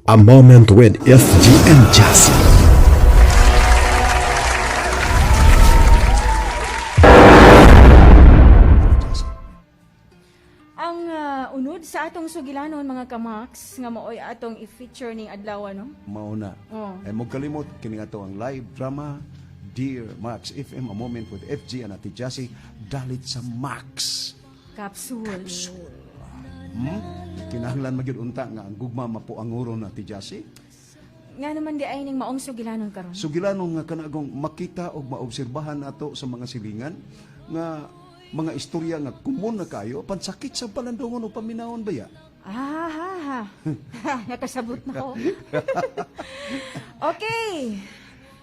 A Moment with FG and Jassy. Ang unod sa atong sugilanon, mga kamaks, nga maoy atong i-feature ning adlaw, no? Mauna. Oo. Ay mo kalimot kini ato ang live drama Dear Max FM, A Moment with FG and Ate Jassy, dalit sa Max. Capsule. Hmm? Kinahanglan magyud unta nga ang gugma mapuanguron, Ate Jassy. Nga naman di ay ning maong sugilanon karon? Sugilanon nga kanagong makita og maobserbahan nato sa mga silingan nga mga istorya nga kumon na kayo pansakit sa palandongon o paminawon baya. Ah, ha, ha. Nakasabot na ko. Okay.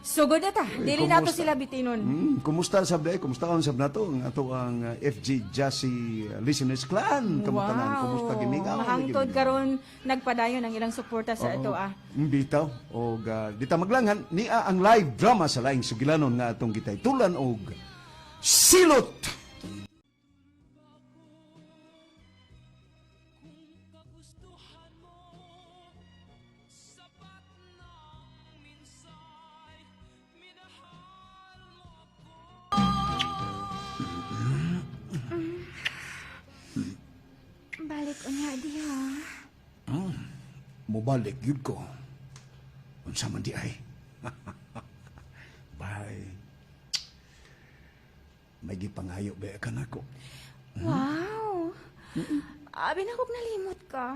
Sugod na ta. Dili nato Kumusta? sila bitinon. Kumusta sab day? Kumusta ang sab nato ang ato ang FG Jassy Listeners Clan? Kamusta na? Kumusta gimingaw? Mahangtod karon nagpadayon ang ilang suporta sa ato ah. Bitaw og dita maglangan nia ang live drama sa laing sugilanon nga atong gitaytulan og Silot. Balik unya diha. Mobalik gyud ko. Unsa man di ay? Bye. May gipangayo ba ka nako? Wow. Abi na kog nalimot ka.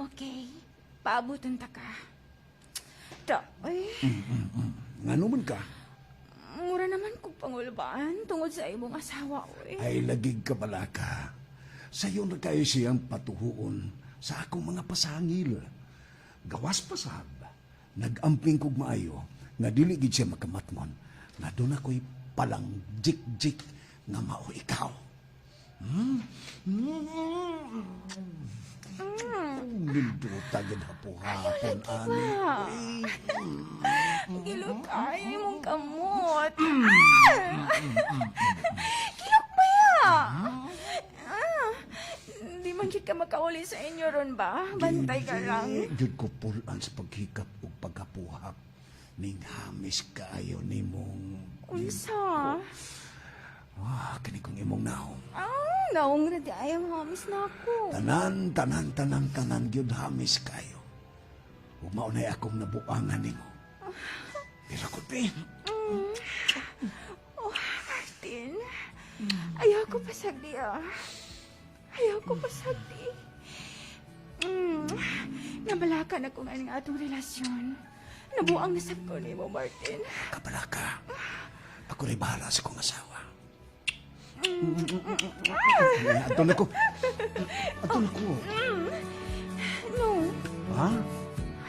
Okay. Paabuton ta ka. Ta, ay, Ngano man ka? Mura naman kog pangulbaan tungod sa imong asawa, oy. Ay lagig ka balaka. Sayo na kayo siyang patuhuon sa akong mga pasangil. Gawas pasab, nagamping kog maayo, nga dili gid siya makamatngon, nga doon ako'y palang jik-jik nga mao ikaw. Hmm? Mm. Nindota gid hapo-hapon ani. Gilok kayo imong kamot. Ah! Gilok ba ya? Ah, di man jud ka makauli sa inyo ron ba? Bantay ka lang. Jud ko pulan sa paghikap ug paghapuhap. Ning hamis kaayo nimong Unsa? Ah, kani kong imong naong. Ah, naong ra di ay ang hamis na ako. Tanan, tanan, tanan, tanan, gyud hamis kayo. Ug mao na'y akong nabuangan nimo. Pero kundi, Oh, Martin. Ayaw ko pasagdi ah. Ayaw ko pasagdi. Nabalaka na kung anong atong relasyon. Nabuang nasab ko nimo, Martin. Kabalaka. Ako rin bahala sa kong asawa. Ato na ko. Ato na ko. No, Ha?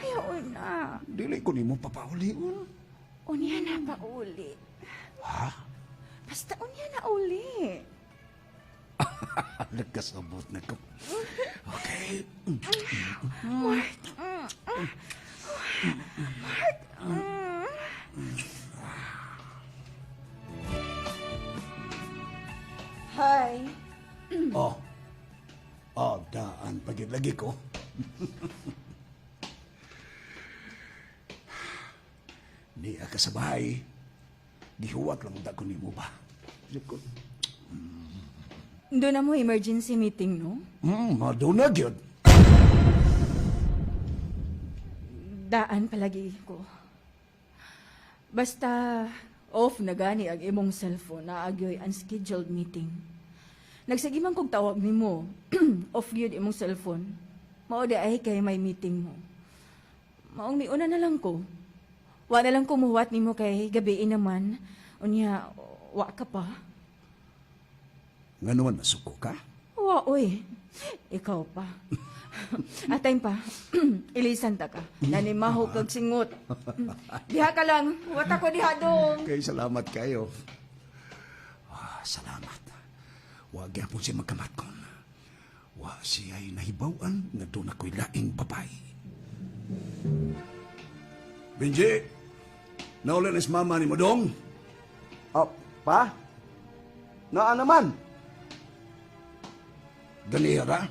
ayaw na. Dili ko nimo papaulion. Unya na pa uli. Ha? Basta unya na uli. Nagkasabot na ko. Okay. Mark. Mark. Hi. Oh. Oh, daan pagid lagi ko. Niya ka sa bahay. Gihuwat lang da ko nimo ba? Di ko. Doon na mo emergency meeting, no? Maduna gyud. Daan palagi ko. Basta off na gani ang imong cellphone na agyoy unscheduled meeting. Nagsige man kog tawag nimo, off gyud imong cellphone. Mao di ay kay may meeting mo. Maong miuna na lang ko. Wa na lang kumuwat nimo kay gabi naman. Unya, wa ka pa. Nga naman nasuko ka? Wa, oy. Ikaw pa. Atay pa. Ilisan ta ka. Nanimaho kag singot. Diha ka lang. Wata ko diha dong. Okay, salamat kayo. Ah, salamat. Wa gyapon siya magkamatkon. Wa siya ay nahibaw-an nga doon ako'y laing babae. Benji, naulin is mama ni Modong. Oh, pa? Naa naman. Ganira?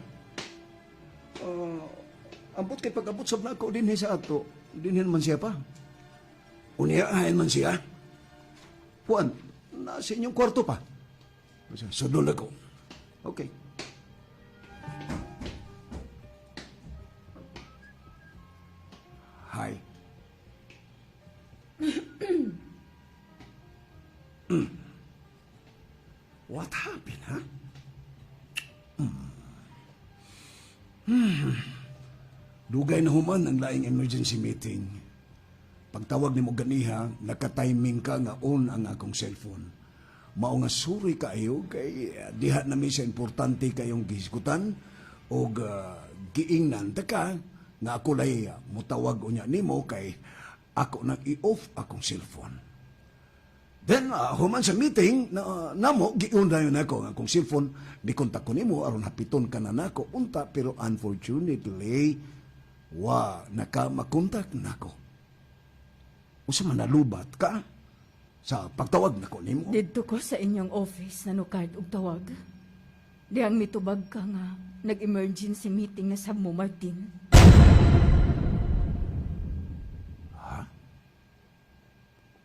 Ambot kay pag-abot sab nako dinhi sa ato, dinhi man siya pa. Unya ayon man siya. Juan, nasa inyong kwarto pa. Sudol ako. Okay. Hi. What happened, huh? Dugay na human ang laing emergency meeting. Pagtawag nimo ganiha, naka-timing ka nga on ang akong cellphone. Mao nga suri kaayo kay diha na mi sa importante kayong gihisgutan og giingnan ta ka nga ako lay mutawag unya nimo kay ako nang i-off akong cellphone. Then, human sa meeting, na, namo, giun na yun ako ang akong cellphone, di kontak ko nimo, aron hapiton ka na nako, unta, pero unfortunately, wa naka makontak nako. Usa man nalubat ka sa pagtawag nako nimo. Didto ko sa inyong office na nukad og tawag. Dihang mitubag ka nga nag-emergency meeting na sab mo, Martin.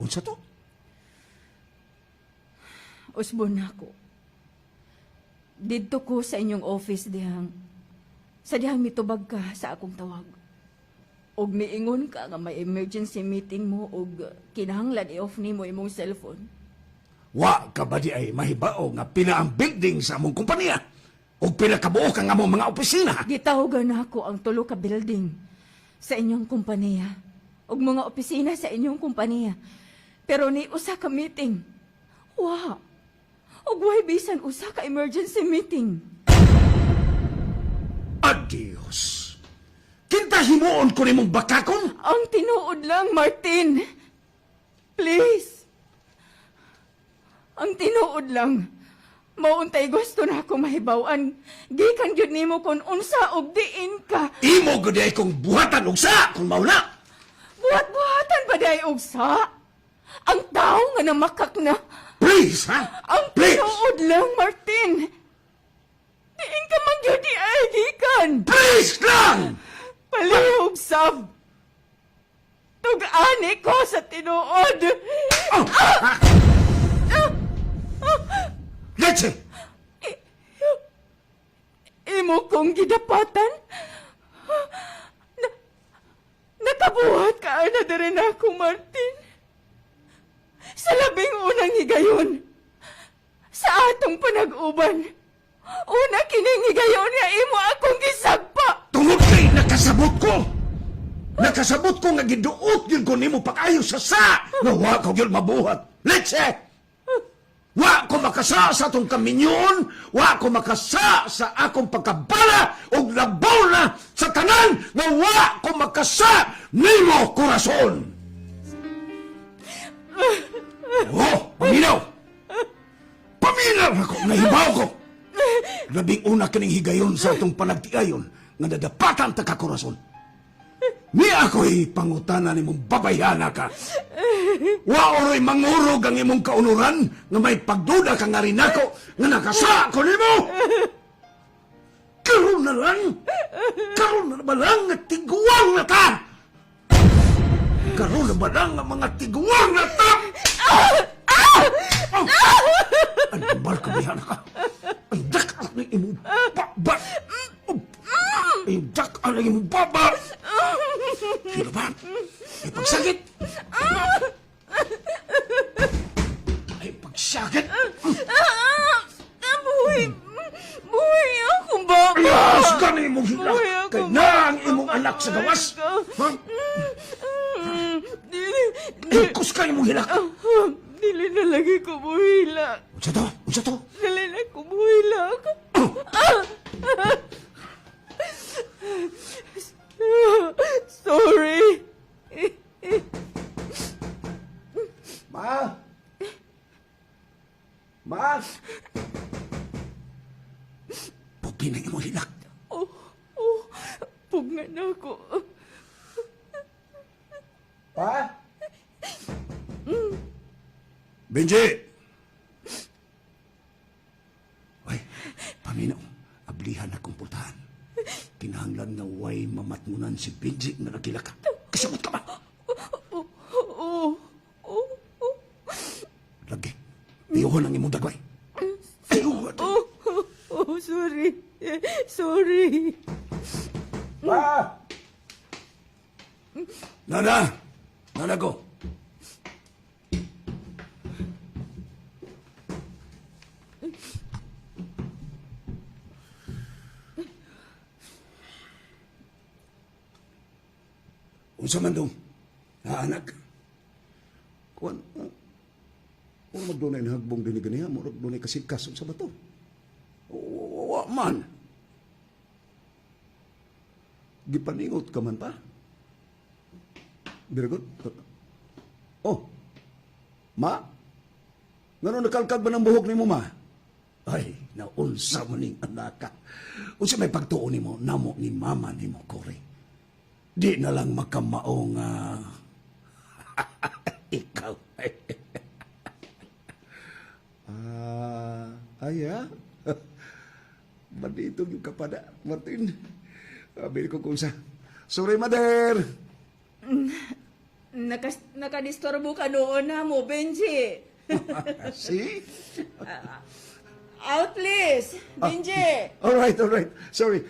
Unsa to? Usbon na ako. Didto ko sa inyong office dihang sa dihang mitubag ka sa akong tawag. Og miingon ka nga may emergency meeting mo og kinahanglan i-off nimo imong cellphone. Wa ka ba di ay mahibao nga pila ang building sa among kompanya? O pila kabuok ang among mga opisina? Gitahogan nako ang tulo ka building sa inyong kompanya ug mga opisina sa inyong kompanya. Pero ni usa ka meeting. Wa. Ug way bisan usa ka emergency meeting. Adios! Kinta himuon ko nimong bakakon? Ang tinuod lang, Martin. Please. Ang tinuod lang. Mauntay gusto na ako mahibaw-an. Gikan gyud nimo kon unsa og diin ka. Imo gud ay kong buhatan og sa kung mao na. Buhat-buhatan ba day og sa? Ang tao nga namakak na. Please, ha? Ang Please! tinuod lang, Martin. Diin ka man gyud di ay gikan. Please lang! Palihog sab. Tug-ani ko sa tinuod. Oh, ha? Leche! Imo kong gidapatan. Nakabuhat ka na diri na ako, Martin. Sa labing unang higayon, sa atong panag-uban, una kining higayon nga imo akong gisagpa. Tungod kay nakasabot ko! Nakasabot ko nga giduot yun ko nimo pag-ayo sa sa! Nga wa ko gyud mabuhat. Leche! Wa ko makasa sa atong kaminyon, wa ko makasa sa akong pagkabala ug labaw na sa tanan nga wa ko makasa nimo korason. Oh, paminaw! Paminaw ako, nahibaw ko! Labing una kining higayon sa atong panagtiayon nga nadapatan ta ka korason. Ni ako'y pangutana nimong babayhana ka. Wa oroy mangurog ang imong kaunuran nga may pagduda ka nga rin ako nga nakasa ko nimo. Karon na lang, karon na ba lang nga tiguang na ta? Karon na ba lang nga mga tiguang na ta? Oh! Ang barko bihan ka. Ang dak ang imong baba. Ang dak ang imong baba. Sino ba? Ay pagsakit. Ay pagsakit. Buhi, buhi akong baba. Ayos gani imong hilak. Buhi ako, Kay na ang imong anak sa gawas. Ha? Dili, Ay, kus ka imong hilak. dili na lagi ko buhilak. Unsa to? Unsa to? Dili na ko buhilak. Sorry. Ma! Ma! Pugi na imong hilak. Oh, pugnan na ako. Pa? Benji! Ay, paminaw, ablihan akong pultahan. Kinahanglan Kinahanglan nga way mamatngunan si Benji nga nagkila ka. Kasabot ka ba? Oo. Oo. Lagi. Tiyuhon ang imong dagway. Tiyuhon! Oh, oh, sorry. Sorry. Pa! Nana! Nana ko! Unsa man dong? Ha, anak? Kuan, ah, magdunay na hagbong dinhi ganiha, murag dunay kasigkas unsa ba to? Wa man. Gipaningot ka man pa. Very good. Oh, ma? Ngano nakalkag ba ng buhok nimo, ma? Ay, naunsa mo ning anaka. Unsa may pagtuo nimo, namo ni mama nimo, Cory. Di na lang makamao nga ikaw. Ah, ay ah. Bandito yung kapada, Martin. Sabi ko kung sa... Sorry, mother! Nakadisturbo ka noon na mo, Benji. See? Out, please. Benji. All right, all right. Sorry.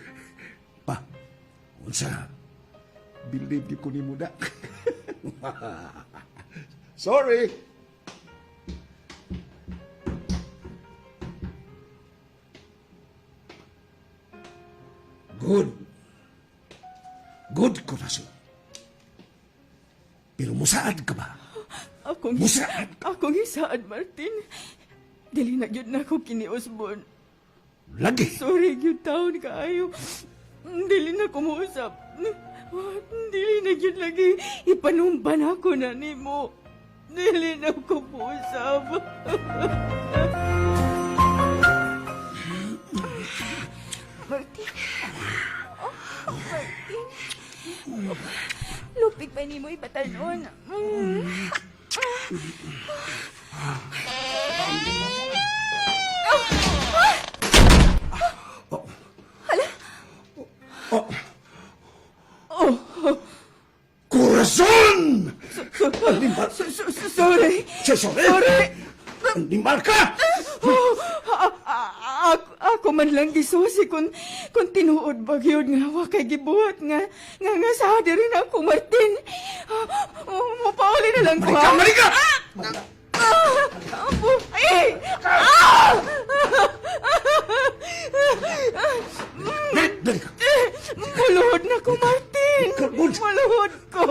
Pa, unsa? Believe di ko ni muda. Sorry. Good. Good, Corazon. Pero musaad ka ba? Akong Musaad Akong hisaad, Martin. Dili na gyud na ako kini Osborne. Lagi. Sorry gyud taon kaayo. Dili na ko mousap. Dili na gyud lagi ipanumpan ako na nimo. Dili na ko mousap. Martin. Oh, Martin. Lupig pa nimo ibatanon. Oh. Corazon! Animal! Sorry. Sorry! Sorry. Animal ka! Oh, ako man lang gisusi kung tinuod ba gyud nga wa kay gibuhat nga sa diri na ako, Martin. Oh, mopauli na lang ko. Marika! Ha? Marika! Ah, ay! Ah! Dali, dali ka! Muluhod na ko, Martin. Good. Muluhod ko.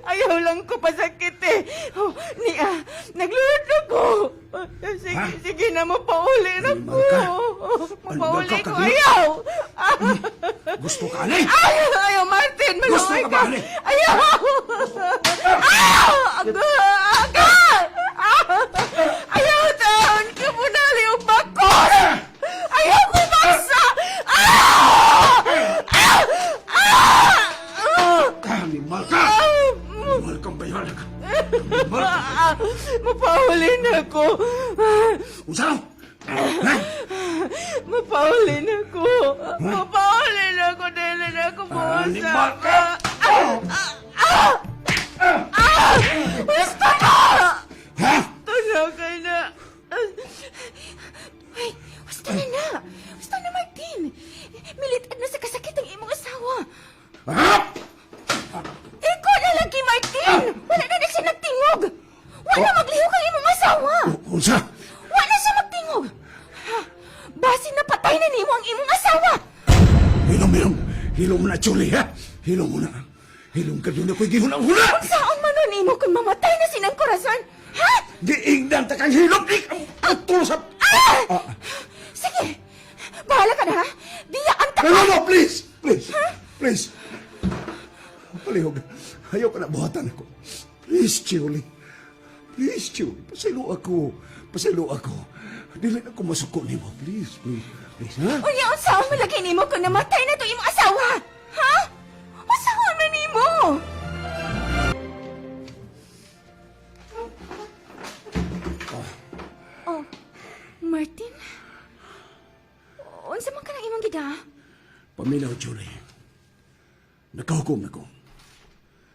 Ayaw lang ko pasakit eh. Oh, niya, nagluhod na ko. Sige, Ha? sige na, mapauli na Animal ko. ka. Mapauli Animal ka, ko. kadiyot. Ayaw! Ah, Gusto ka, Alay? Ayaw, ayaw, Martin. Gusto Maluoy ka ba, ka. Ali? Ayaw! Ah! Aga! Aga! Ah! Ayaw, taon! Kapunali ang bakos! Ayaw ko baksa! Ah! Ah! Ah! Ah! Animal ka! Animal kang bayala ka! Animal ka! Ah! Mapauli na ako. Unsa? Ha? Mapauli na ako. Mapauli na ako. Dili na ako Animal ka! Ah! Ah! Gusto na! Ha? Tunaw ka na. Ay, gusto na na. Gusto na, Martin. Militad na sa kasakit ang imong asawa. Ha? Ikaw na lagi, Martin. Wala na na siya nagtingog. Wala maglihok ang imong asawa. Unsa? Wala siya magtingog. Ha? Basi na patay na nimo ang imong asawa. Hilom, hilom. Hilom na, Chuli, ha? Hilom mo na. Hilom ka doon ako'y gihunang-huna! Unsaon man nun nimo kung mamatay na sinang Corazon? Ha? Giingdan ta kang hilom! Di ka putol sa... Ah! Sige. Bahala ka na, ha? Biyaan ta No, no, no, please! Please! Please! Palihog. Ayaw ka na buhatan ako. Please, Chuli. Please, Chuli. Pasaylo ako. Pasaylo ako. Dili na ako masuko nimo. Please, please. Please, ha? Unya, unsaon man lagi nimo kung namatay na to imong asawa? Ha? Unsaon man nimo? Oh, Martin? Unsa man ka ng imong gida? Paminaw, Chuli. Nakahukom na ko.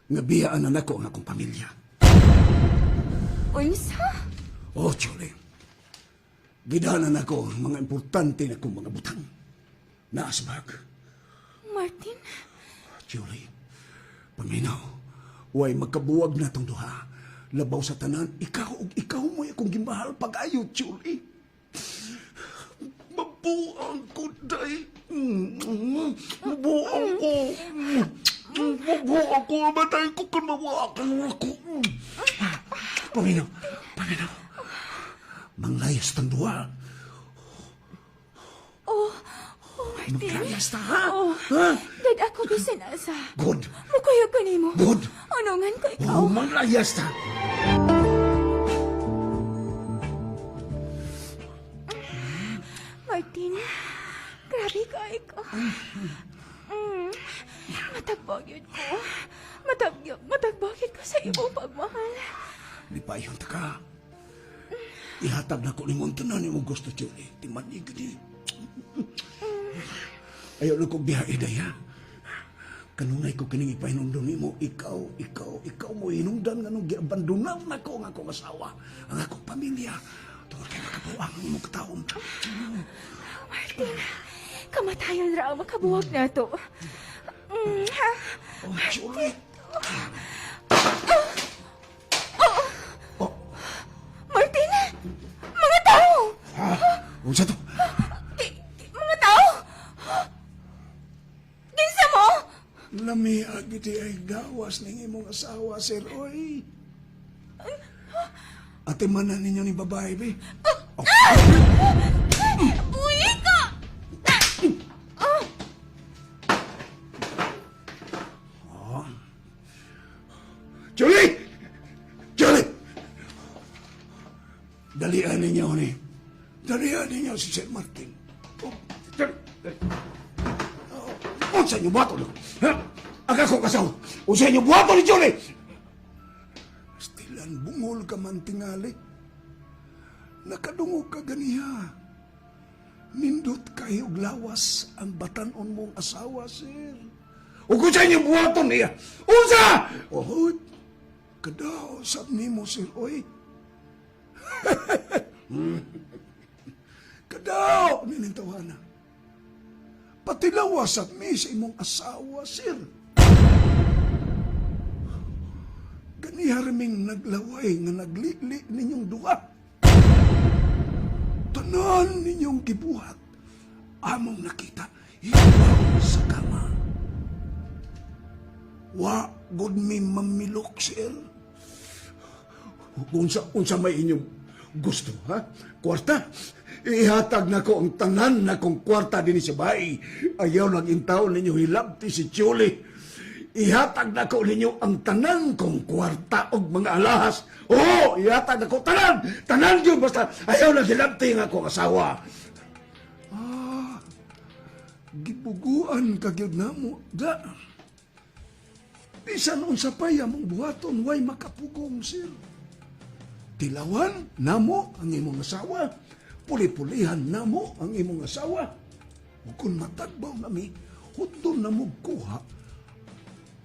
Nga biyaan na nako ang akong pamilya. Unsa? Oh, Julie. Gidanan ako ang mga importante na kong mga butang. Naasbag. Martin? Julie, paminaw, way magkabuwag na tong duha. Labaw sa tanan, ikaw ug ikaw mo'y akong gimahal pag-ayo, Julie. Mabuang ko, day. Mabuang ko. Mabuang ko. Matay ko kung mabuang ako. Paminaw, paminaw. Manglayas tang duha. Oh, oh Martin. Manglayas ta, ha? Oh, Ha? Dad ako bisan asa. Good. Mukuyog ko nimo. Good. Unungan ko ikaw. Oh, manglayas ta. Martin, grabe ka ko. Matagbog yun ko. Matagbog yun ko sa imong pagmahal. Lipayon ta ka. Ihatag na ko ni mong tanan imong gusto, Julie. Timanig ni. Ayaw na kong biyahe daya. Kanunay ko kining ipahinumdum nimo, ikaw, ikaw, ikaw mo hinungdan nga nung giabandonaw na ko ang akong asawa, ang akong pamilya. Tungod kay makabuang ang imong kataon. Martin, kamatayon ra ang makabuwag na to. Ha? Oh, Julie. Martin, mga tao! Ha? Unsa to? Mga tao! Kinsa mo? Lami agiti ay gawas ning imong asawa, sir. Oy. Ate manan ninyo ni babae, be. Oh. Buhi ka! Julie! Julie! Dalian ninyo ni. Dalian ninyo si Sir Martin. Oh, dali, dali. Oh, unsa inyo buhaton? Ha? Ang akong asawa. Unsa inyo buhaton ni Julie? Stilan bungol ka man tingali. Nakadungog ka ganiha. Nindot kayo og lawas ang batanon mong asawa, sir. Ug unsa inyo buhaton niya? Unsa? Oh, kadaw sab nimo, sir, oy. Kadaw nining tawana. Patilawas sab mi sa imong asawa, sir. Ganiha raming naglaway nga naglili ninyong duha. Tanan ninyong gibuhat among nakita hibaw sa kama. Wa gud mi mamilok, sir. Unsa unsa may inyong gusto, ha? Kwarta? Ihatag nako ang tanan na kong kwarta dinhi sa bahay. Ayaw lang intaon ninyo hilabti si Julie. Ihatag nako ninyo ang tanan kong kwarta og mga alahas. Oo, ihatag nako tanan. Tanan yun basta ayaw lang hilabti ang akong asawa. Ah, gibuguan ka gyud namo da. Bisan unsa pay among buhaton way makapugong, sir. Tilawan namo ang imong asawa. Puli-pulihan namo ang imong asawa. Ug kung matagbaw nami, hudto na mo kuha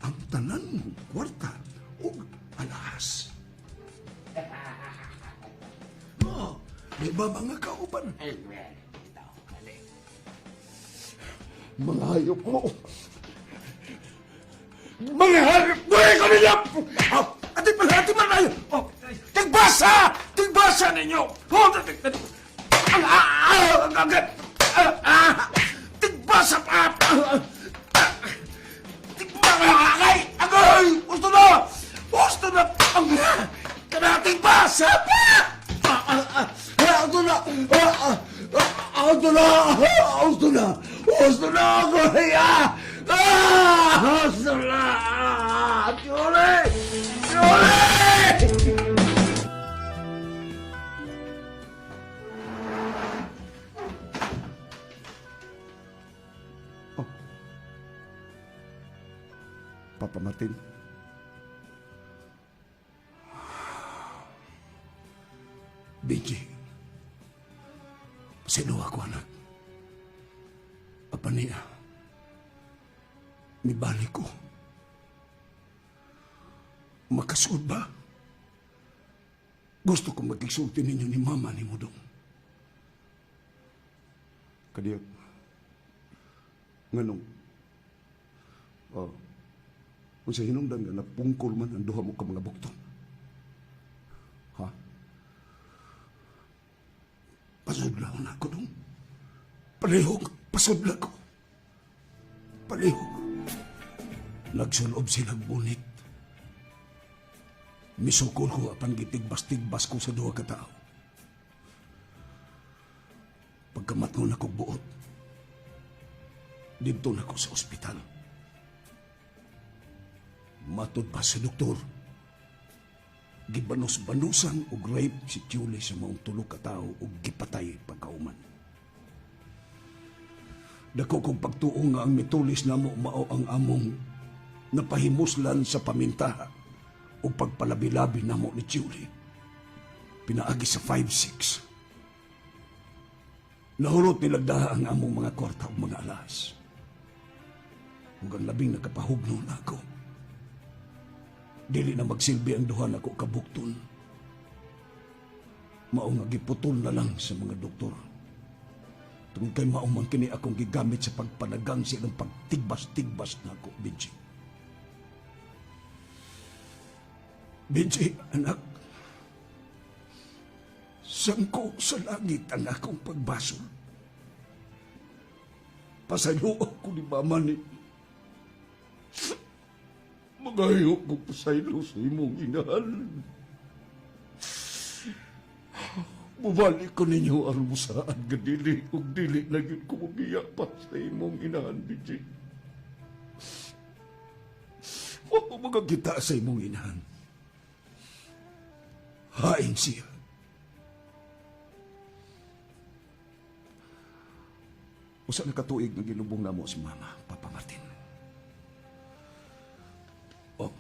ang tanan mong kwarta ug alahas. Oh, di ba mga kauban? Mga hayop mo. Mga hayop mo! Ikaw ninyo! Oh, ati man, ati man ay! Oh, tigbasa! Tigbasa ninyo! Oh, ang ah, ah, ang ah, ah, tigbasa pa! Ah, ah, tigbasa! Agay! Agay! Gusto na! Gusto na! Ang kanating basa pa! Ah, ah, ah, ah, na! Ah, ah, ah, gusto na! Gusto na! Gusto na! Agay! Ah! Ah! Gusto na! Julie! Julie! Oh. Papa Martin. Benji. Pasensya ako, anak. Apa niya? Nibalik ko. Makasud ba? Gusto ko magkigsulti ninyo ni mama ni Mudong. Kadiyot. Nganong? Oh. Unsa hinungdan nga napungkol man ang duha mo ka mga bukton? Ha? Pasudla na ako dong. Palihog, pasudla ko. Palihog. Nagsulob silang bunit. Misukol ko apan gitigbas-tigbas ko sa duha ka tao. Pagkamatngon ako buot, didto na ko sa ospital. Matod pa sa doktor, gibanos-banusan og rape si Julie sa maong tulo ka tao ug gipatay pagkauman. Dako kong pagtuo nga ang mitulis namo mao ang among napahimuslan sa pamintaha ug pagpalabi-labi namo ni Julie. Pinaagi sa 5-6. Nahurot nilagdaha ang among mga kwarta ug mga alas. Ug ang labing nakapahugno na ako. Dili na magsilbi ang duha nako kabukton. Mao nga giputol na lang sa mga doktor. Tungod kay mao man kini akong gigamit sa pagpanagang sa ilang pagtigbas-tigbas nako, Benji. Benji, anak, sangko sa langit ang akong pagbasol. Pasaylo ako ni mama ni. Magayo ko pasaylo sa imong inahan. Bubalik ko ninyo aron saan nga dili ug dili na gyud ko mobiya pa sa imong inahan, Benji. Wa ko magakita sa imong inahan. Hain siya. Usa na katuig nga gilubong namo si Mama, Papa Martin. Oh.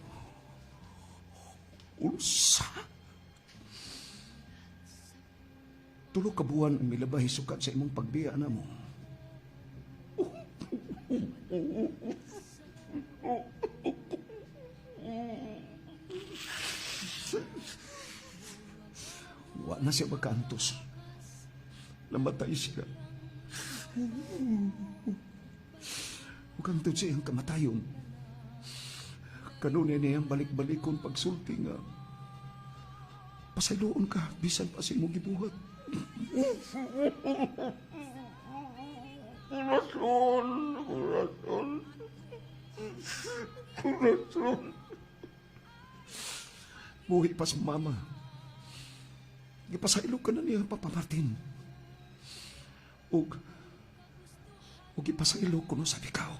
Unsa? Tulo ka buwan ang milabay sukat sa imong pagbiya namo. Wa na siya makaantos. Namatay siya. Ug hangtod sa iyang kamatayon, kanunay niyang balik-balikon pagsulti nga pasayloon ka bisan pa sa imong gibuhat. Kurason, kurason, kurason. Buhi pa sa mama. Gipasaylo ka na niya, Papa Martin. Ug ipasaylo ko no sa ikaw.